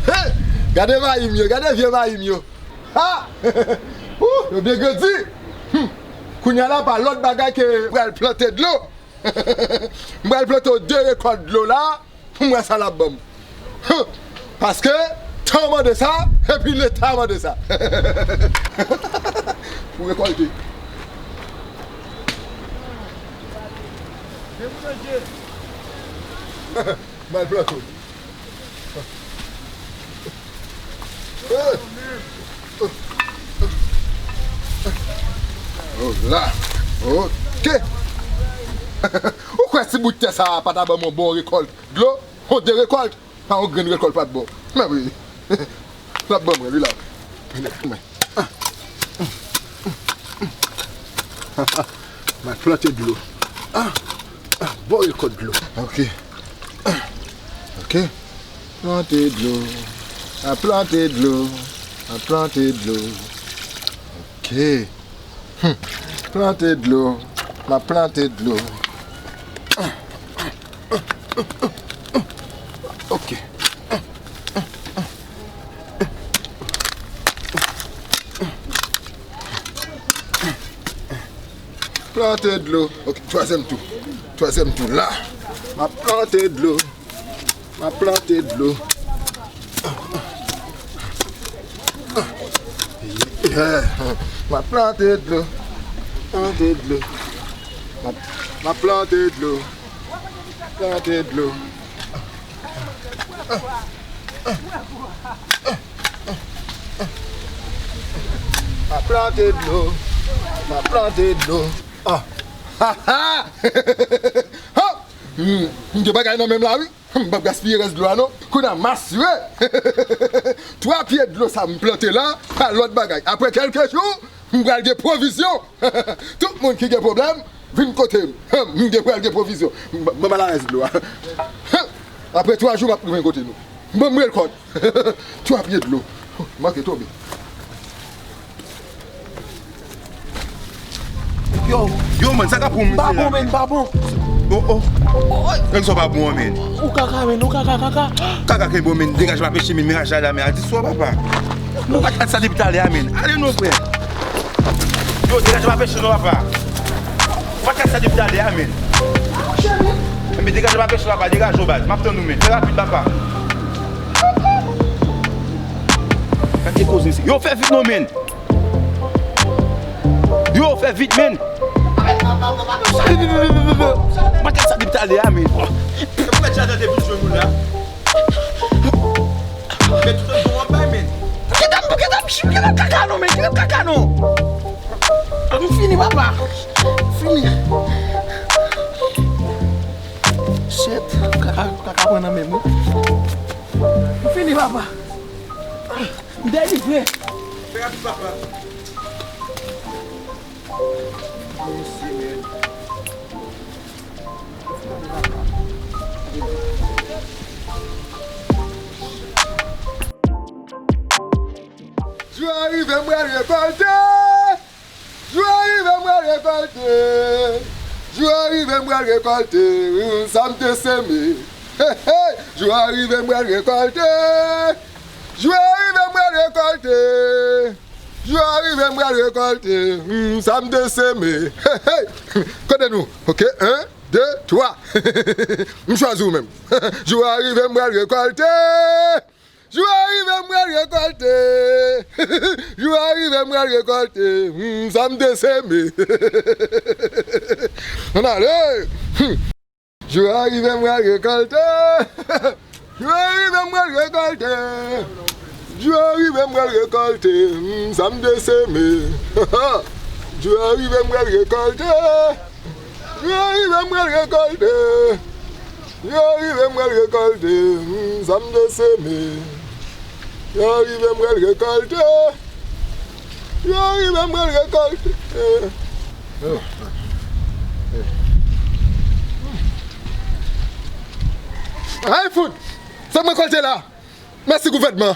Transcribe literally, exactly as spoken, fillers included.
Hey! Gade mayi m yo, gade vye mayi m yo. Ha! Ou, yo byen grandi. Hmm. Kounye a la, pa lòt bagay ke m pral plante dlo. M pral plante w de rekòt dlo la. Pou m wè sa l ap ban m. Huh! Paske tan mande sa, epi Leta mande sa. Pou rekòlte. M al plante w. Oh la. Ok. Ou kwè si bout tè sa a pa ta ban m yon bon rekòt dlo, yon de rekòt, pa yon grenn rekòt pa t bon. Men wi. L ap ban mwen li la. M al plante dlo. Ah, ah, bon rekòt dlo. Ok. Ok. Plante dlo. A plante dlo. A plante dlo. Ok. Hmm. Plante dlo. M ap plante dlo. Ok. Plante dlo. Ok, twazyèm tou. Twazyèm tou la. M ap plante dlo. M ap plante dlo. Yeah. M ap plante dlo. Plante dlo. M ap, m ap plante dlo. Plante dlo. M ap plante dlo. M ap plante dlo. Ah. Ha, ha! Ha! Hmm, m gen bagay nan men m la, wi. M p ap gaspiye rès dlo a, non. Kounye a, m asire. Twa pye dlo sa m plante la, pa lòt bagay. Apre kèlke jou, m pral gen pwovizyon. Tout moun ki gen pwoblèm, vin kote m. M gen pral gen pwovizyon. M, m ba la rès dlo a. Apre twa jou, m ap tounen kote nou. Ban m rekòt. Twa pye dlo. Manke tonbe. Yo, yo, man, sa ka pou mwen, pa bon, men, pa bon. Oh, oh. Gad sa pa bon, men. Ou kaka, men, ou kaka, kaka. Kaka ke bon, men, degaje pa peche, men, miraj la, men, al di swa, papa. Ou pa t sa depi talè a, men. Ale non, frè. Yo, degaje pa peche, non, papa. Ou pa t sa depi talè a, men. Men, degaje pa peche, papa, degaje, baz. M ap tann ou, men. Fè rapid, papa. Gade koze se. Yo, fè vit non, men. Yo, fè vit, men. Mwen te sa depi talè a, men. Mwen te sa depi jwenn ou la. Men tout bon an bay, men. Kite m, kite m, kite m kaka non, men. Kite m kaka non. An nou fini, papa. Fini. Shit, kaka, kaka pran nan men m, wi. M fini, papa. M delivre. Fè rapid, papa. Mesye, men. Jou a rive, m pral rekòlte. Jou a rive, m pral rekòlte. Jou a rive, m pral rekòlte. Hmm, sa m te seme. Hey, hey. Jou a rive, m pral rekòlte. Jou a rive, m pral rekòlte. Jou a rive, m pral rekòlte. Hmm, sa m te seme. Hey, hey. Kote nou? Ok, en, de, twa. M chwazi w menm. Jou a rive, m pral rekòlte. Jou a rive, m pral rekòlte. Jou a rive, m pral rekòlte. Hmm, sa m te seme. Ann ale. Hmm. Jou a rive, m pral rekòlte. Jou a rive, m pral rekòlte. Jou a rive, m pral rekòlte. Hmm, sa m te seme. Jou a rive, m pral rekòlte. Jou a rive, m pral rekòlte. Jou a rive, m pral rekòlte. Hmm, sa m te seme. Jou a rive, m pral rekòlte. Jou a rive, m pral rekòlte. Ay, fout! Sa m rekòlte la? Mèsi, gouvènman.